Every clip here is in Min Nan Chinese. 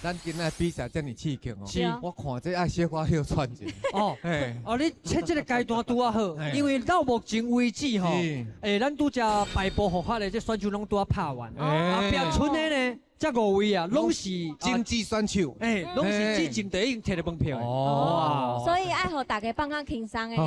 咱今仔比賽遮爾刺激哦，我看這愛小可歇喘者。哦，你這這个階段拄仔好，因為到目前為止吼，咱拄才敗部復發的這選手攏拄仔拍完，後壁賰的呢，這五位啊，攏是種子選手，攏是之前就已經摕著門票的。哦，所以愛予大家放較輕鬆的，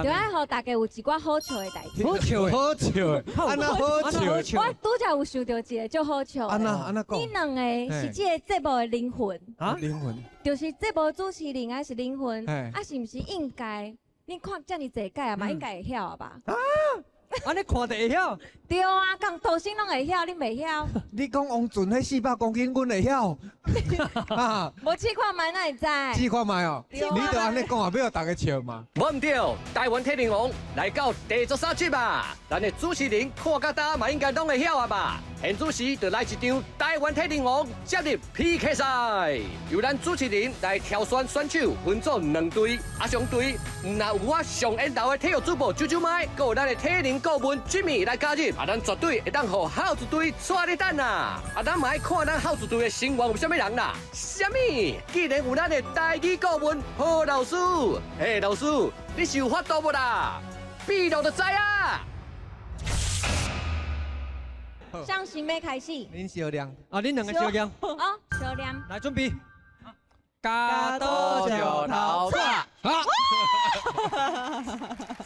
就愛予大家有一寡好笑的代誌。好笑，好笑，按怎好笑？我拄才有想到一个足好笑的。按怎按怎講？你兩个是這个節目的靈魂。啊？靈魂。就是節目主持人還是靈魂？啊，是毋是應該？你看遮爾濟屆啊嘛，應該會曉啊吧？啊？按呢看就會曉？對啊，共導星攏會曉，你袂曉？你講王俊彼400公斤，阮會曉。啊！無試看覓，哪會知？試看覓哦，你就按呢講啊，欲予大家笑嘛。無毋對，台灣體能王來到第十三集啊！咱的主持人看甲焦嘛，應該攏會曉啊吧？現此時就來一場台灣體能王接力 PK 賽，由咱主持人來挑選選手，分做兩隊。阿上隊毋但有我上緣投的體育主播啾啾麥，閣有咱的體能顧問 Jimmy 來加入，啊，咱絕對會當予孝子隊帶咧等啊！啊，咱嘛愛看咱孝子隊的成員有啥物人啦？啥物？既然有咱的台語顧問何老師，嘿，老師，你是有法度無啦？比落就知啊！上先欲開始。恁相念。啊，恁兩个相念。哦，相念。來準備。鉸刀石頭布。好。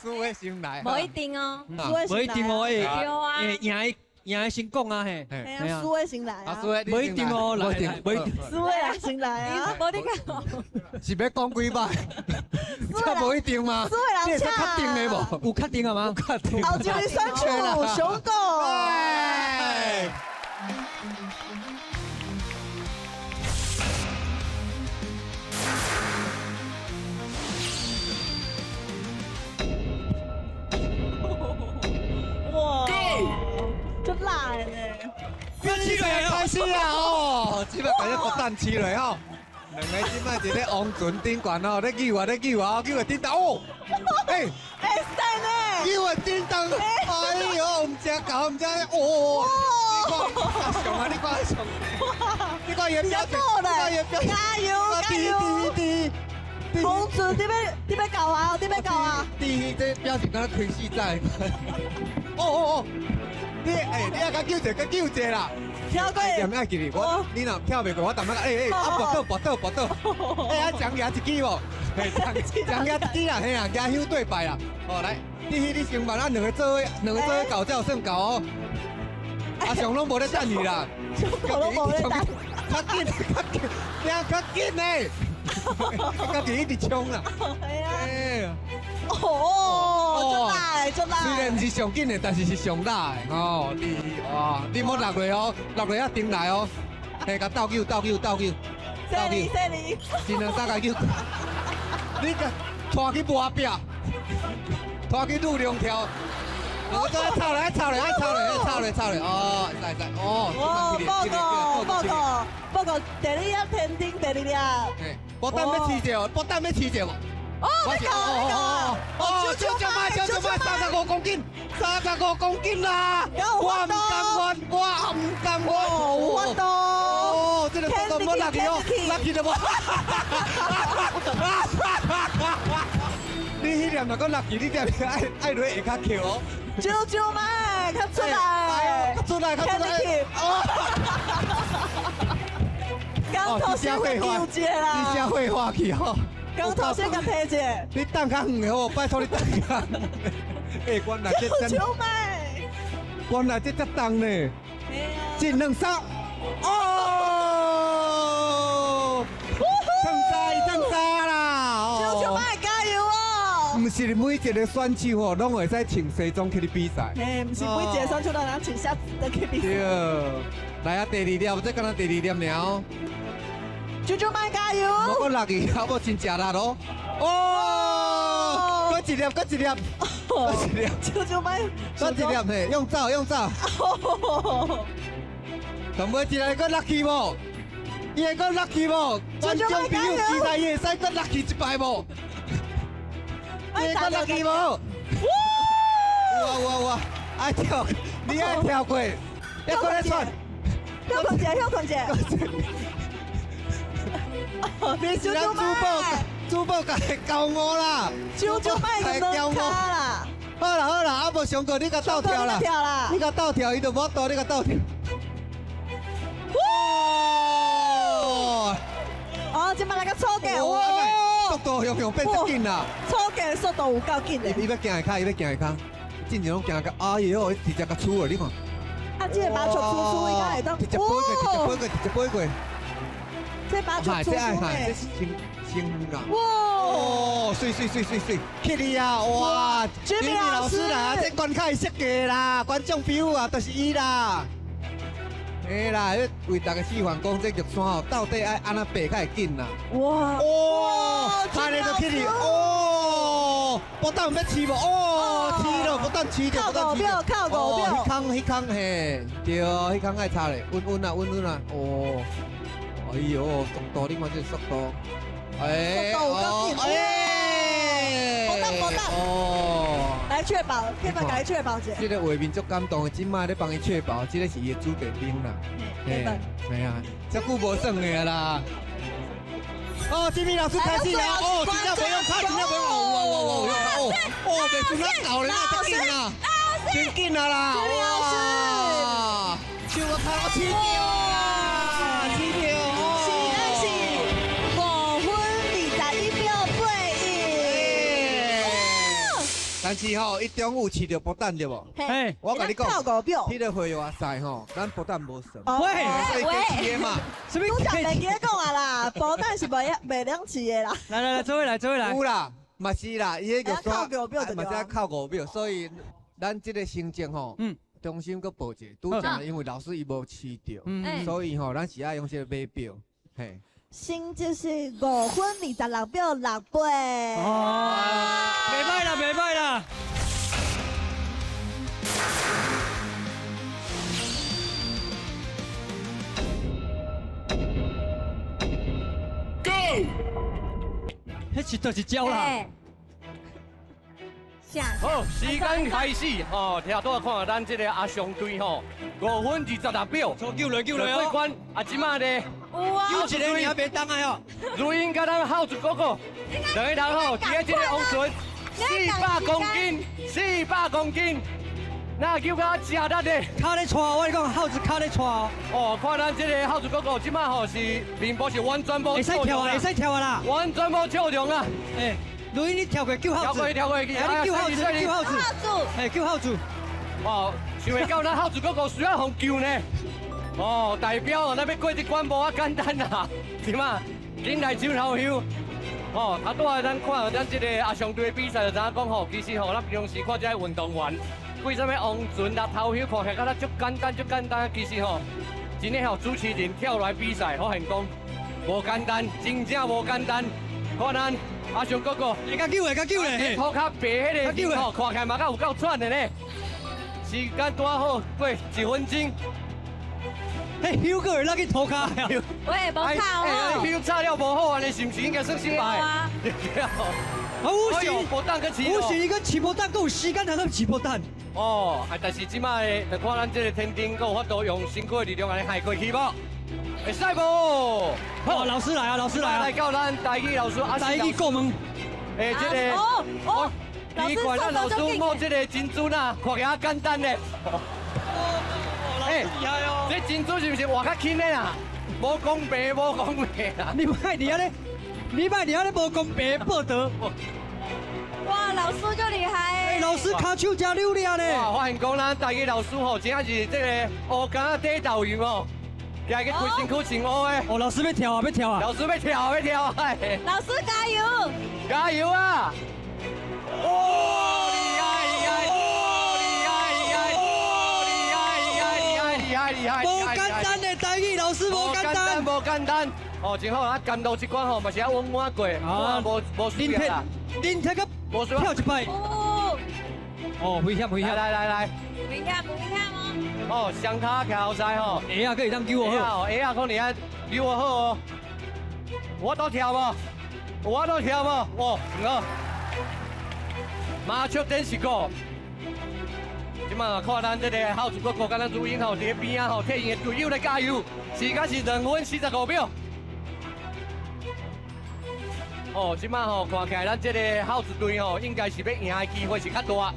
輸的先來。無一定哦。無一定哦，對啊。贏贏的先講啊嘿。嘿啊，輸的先來啊。無一定哦，來來，無一定。輸的人先來啊。無你講。是欲講幾擺？這無一定嗎？輸的人這確定的無？有確定啊嗎？確定。後一位選手上狗。哇！足辣的呢！比賽開始啊！哦，這擺共你國蛋起來吼。兩个這擺佇咧王船頂懸哦，咧救啊咧救啊，救會叮當哦！欸，會使呢？救會叮當，哎喲，毋知搞毋知哦！你看，上啊！你看上，你看伊的表情，你看伊的表情，加油加油！滴滴王船，你欲你欲搞啊？你欲搞啊？滴這表情敢若開死仔。哦哦哦！你欸，你愛共救者，共救者啦！跳過，愛記哩，我你若跳袂過，我淡仔欸欸，啊跋倒跋倒跋倒，欸啊長舉一支無？嘿，長長舉一支啦，嘿啊，舉香對拜啦。哦，來，你去你先慢，啊兩个做伙，兩个做伙搞才有算夠哦。阿雄攏無咧等你啦，上狗攏無咧等。較緊較緊，行較緊呢，家己一直衝啦。係啊。哦，足辣的，足辣。雖然毋是上緊的，但是是上辣的哦。你哇，你莫落落哦，落落啊停來哦。嘿，共鬥救鬥救鬥救。犀利犀利。一兩三个救。你共拖去磨壁，拖去女龍跳。我做吵咧，吵咧，吵咧，吵咧，吵咧，哦，會使會使，哦。哦，報告報告報告，第二粒天頂第二粒。嘿，無等欲試著，無等欲試著。哦，欲搞欲搞，哦，小小麥，小小麥，35公斤，35公斤啦！我毋甘願，我毋甘願，有法度。哦，這个速度無落去哦，落去就無。你彼粒若閣落去，你踮愛愛落下跤扣哦。啾啾麥，較出來，較出來，較出來。哦。剛頭先會糾結啦。你寫繪畫去吼。剛頭先共提者。你等較遠的好，拜託你等較遠。欸，原來這啾啾麥，原來這遮重呢。一兩三，哦，褪衫伊褪衫啦。啾啾麥加油哦！毋是每一个選手吼，攏會使穿西裝去咧比賽。嘿，毋是每一个選手攏通穿靴子去比賽。對，來啊，第二粒，這敢若第二粒爾哦。啾啾麥加油！無閣落去，啊無真食力咯。哦，閣一粒，閣一粒，閣一粒。啾啾麥，閣一粒嘿，用走用走。上尾一个閣落去無？伊會閣落去無？觀眾朋友期待伊會使閣落去一擺無？伊會閣落去無？有啊有啊有啊！愛跳，你愛跳過，抑閣咧喘。歇睏一下，歇睏一下。你是咱主播，主播家的骄傲啦，啾啾摆个两跤啦。好啦好啦，啊無上過你共鬥跳啦，你共鬥跳，伊就無法度，你共鬥跳。哇！哦，這擺來個初格，哇！速度雄雄變足緊啦，初格速度有夠緊的。伊欲行會較，伊欲行會較，進前攏行較，哎喲，伊直接共出了，你看。啊，這個麻雀出出，伊敢會當。直接飛過，直接飛過，直接飛過。這麻雀出出的。這是真真遠啊！哇！哦，媠媠媠媠媠，起你啊！哇！吉米老師啦，這關卡設計啦，觀眾朋友啊，就是伊啦。嘿啦，彼為大家示範講，這玉山哦，到底愛按怎爬較會緊啦？哇！哦，按呢就起去哦，不但欲試無哦，試咯，不但試著，不但試著。靠五秒，彼空彼空嘿，對，彼空愛插咧，穩穩啊，穩穩啊，哦，哎喲，速度你看這速度，哎，速度有夠緊，哎，無當無當，哦，來確保，可以幫伊確保者。這個畫面足感動的，這擺咧幫伊確保，這個是伊的主題燈啦。嘿，嘿啊，這久無耍的啦。哦，吉米老師開始了，哦，真正袂用卡，真正袂用，哦哦哦哦哦，袂输咱搞咧，那真緊啊，真緊啊啦，哇，手我卡我起掉啊，起掉，時間是5分21秒81。但是吼，伊中午飼著布袋對無？嘿，我共你講，扣5秒。彼個會員賽吼，咱布袋無算。喂喂，飼的嘛。什麼？拄才袂記得講啊啦，布袋是袂袂兩飼的啦。來來來，這位來，這位來。有啦，嘛是啦，伊彼個扣5秒就嘛是愛扣5秒，所以咱這個成績吼，重新閣報一下。拄才因為老師伊無飼著，所以吼，咱是愛用這個碼表，嘿。成績是5分26秒68。哦，袂歹啦，袂歹啦。Go！彼是就是鸟啦。好，時間開始，吼，聽拄仔看咱這個阿翔隊吼，5分26秒，救來救來過關。啊，這擺呢？有啊，有一個爾袂當的哦。如英佮咱孝子哥哥，兩個人吼，佇咧這個王船，400公斤，400公斤，那叫較食力的。跤咧掣，我跟你講，孝子跤咧掣。哦，看咱這個孝子哥哥，這擺吼是面部是完全無。會使跳啊，會使跳啊啦。完全無笑容啊。欸，如英，你跳過救孝子。跳過，跳過去。欸，你救孝子，救孝子。欸，救孝子。哦，想袂到咱孝子哥哥需要予救呢。哦，代表哦，咱欲過這關無遐簡單啦，是嘛？緊來搶頭香。哦，啊，拄仔咱看咱這個阿翔隊的比賽就知影講吼，其實吼，咱平常時看這個運動員，為啥物王船啦頭香看起來敢若足簡單足簡單，其實吼，真的吼主持人跳來比賽，發現講無簡單，真正無簡單。看咱阿翔哥哥，會較救會較救咧，塗跤白彼個吼，看起來嘛較有夠喘的呢。時間拄好過1分鐘。彼香閣會落去塗跤啊！喂，無吵哦。香吵了無好，按呢是毋是應該算失敗？啊！啊，有時，有時伊閣飼無等，閣有時間通去飼無等。哦，啊，但是這擺就看咱這個天頂閣有法度用身軀的力量按呢害過去無？會使無？好，老師來啊，老師來啊！來到咱台語老師，台語顧問。欸，這個哦哦，你看咱老師摸這個珍珠啊，看起來簡單咧。欸，這珍珠是毋是活較輕的啦？無公平，無公平啦！你莫佇遐咧，你莫佇遐咧無公平報導。哇，老師就厲害！欸，老師跤手真溜掠咧。哇，發現講咱台語老師吼，真正是這個烏竿仔底導遊哦，舉去規身軀穿烏的。哦，老師欲跳啊，欲跳啊！老師欲跳，欲跳啊！老師加油！加油啊！哦，厲害厲害！哦，厲害厲害！哦，厲害厲害！厲害厲害！無簡單的台語老師，無簡單，無簡單。哦，真好啊！甘露這關吼嘛是啊穩穩過，啊，無無輸啦。林鐵個跳一擺。哦，危險危險！來來來，危險危險哦！哦，雙跤徛後賽吼，鞋仔閣會當救我好，鞋仔可能啊溜我好哦。我都跳無，我都跳無，哦，好。麻雀電視鼓。這馬看咱這個孝子哥哥佮咱如英吼，佇咧邊仔吼，替𪜶的隊友來加油。時間是2分45秒。哦，這擺吼看起來咱這个孝子隊吼，應該是欲贏的機會是較大。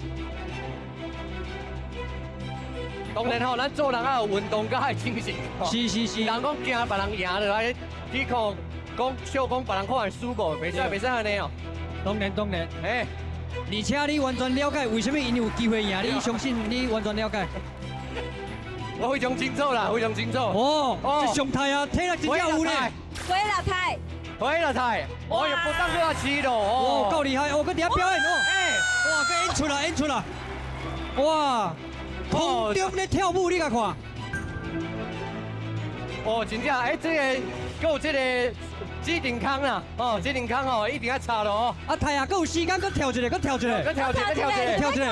當然吼，咱做人愛有運動佮精神。是是是。人講驚別人贏了，來抵抗，講笑講別人看會輸無，袂使袂使按呢哦。當然當然。哎，而且你完全了解為啥物𪜶有機會贏，你相信你完全了解。我非常清楚啦，非常清楚。哦，這上台啊，體力真正有呢。回來太，回來太，哦哟，不當個起咯，哦，夠厲害，哦，閣佇遐表演哦，哇，閣演出啦，演出啦，哇，空中咧跳舞，你共看。哦，真正，哎，這个，閣有這個指定空啦，哦，指定空哦，一定愛插咯哦。啊，太啊，閣有時間，閣跳一个，閣跳一个，閣跳一个，閣跳一个，跳一个。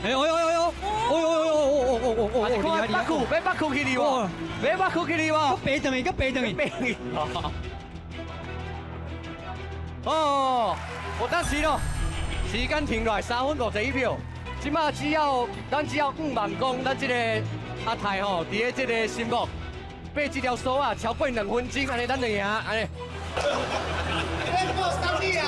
哎呦呦呦呦！哦呦呦呦哦哦哦哦！厉害厉害！欲北区去哩无？欲北区去哩无？阁爬转去，阁爬转去。哦，我当时咯，時間停落來3分51秒，這擺只要咱只要五萬講，咱這个阿泰吼，佇咧這个新木爬這條索仔超過2分鐘，按呢咱就贏，按呢。你做啥物啊？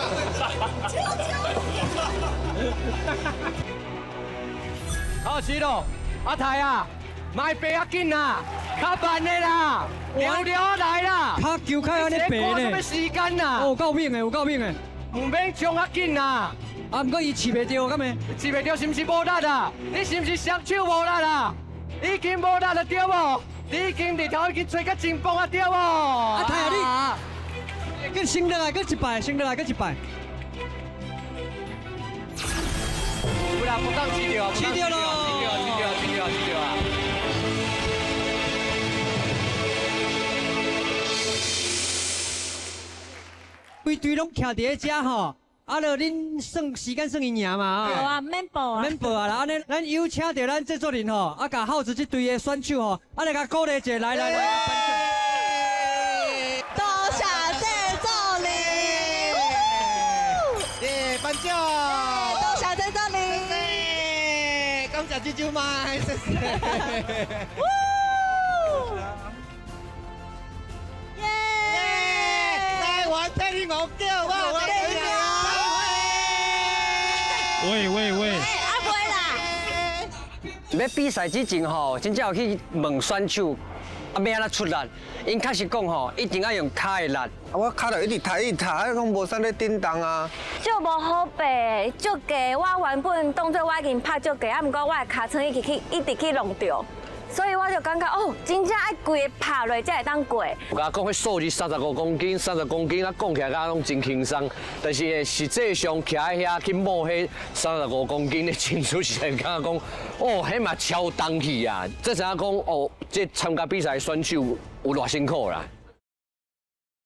好，是咯，阿泰啊，莫爬較緊啦，較慢的啦，聊聊來啦，跤球較按呢爬呢？什麼時間啦？哦，夠猛的，有夠猛的，毋免衝較緊啦。啊，毋過伊飼袂著，敢會？飼袂著是毋是無力啊？你是毋是雙手無力啊？已經無力了對無？你已經日頭已經吹甲真崩啊對無？阿泰啊，你，閣升落來，閣一擺，升落來，閣一擺。有啦，不當飼著啊，飼著咯，飼著，飼著，飼著，飼著啊！規隊攏徛佇咧遮吼，啊，著恁算時間算𪜶贏嘛？有啊，免報啊，免報啊啦！按呢，咱有請著咱製作人吼，啊，共孝子這隊的選手吼，啊，來共鼓勵一下，來來來。多謝製作人，耶，頒獎！多謝製作人，感謝豬豬麥，謝謝。耶！台灣體育王叫我，喂喂喂！阿妹啦，欲比賽之前吼，真正有去問選手，啊，欲按怎出力？𪜶確實講吼，一定愛用跤的力。啊，我跤就一直踢，一直踢，攏無啥咧振動啊。足無好爬，足低。我原本當作我已經拍足低，啊，毋過我的尻川一直去，一直去弄著，所以我就感覺哦，真正愛規个拍落才會當過。有共講，彼數字35公斤，30公斤，啊，講起來敢攏真輕鬆，但是實際上徛喺遐去摸彼35公斤的重數，實在感覺講，哦，彼嘛超重去啊！這知影講，哦，這參加比賽的選手有偌辛苦啦。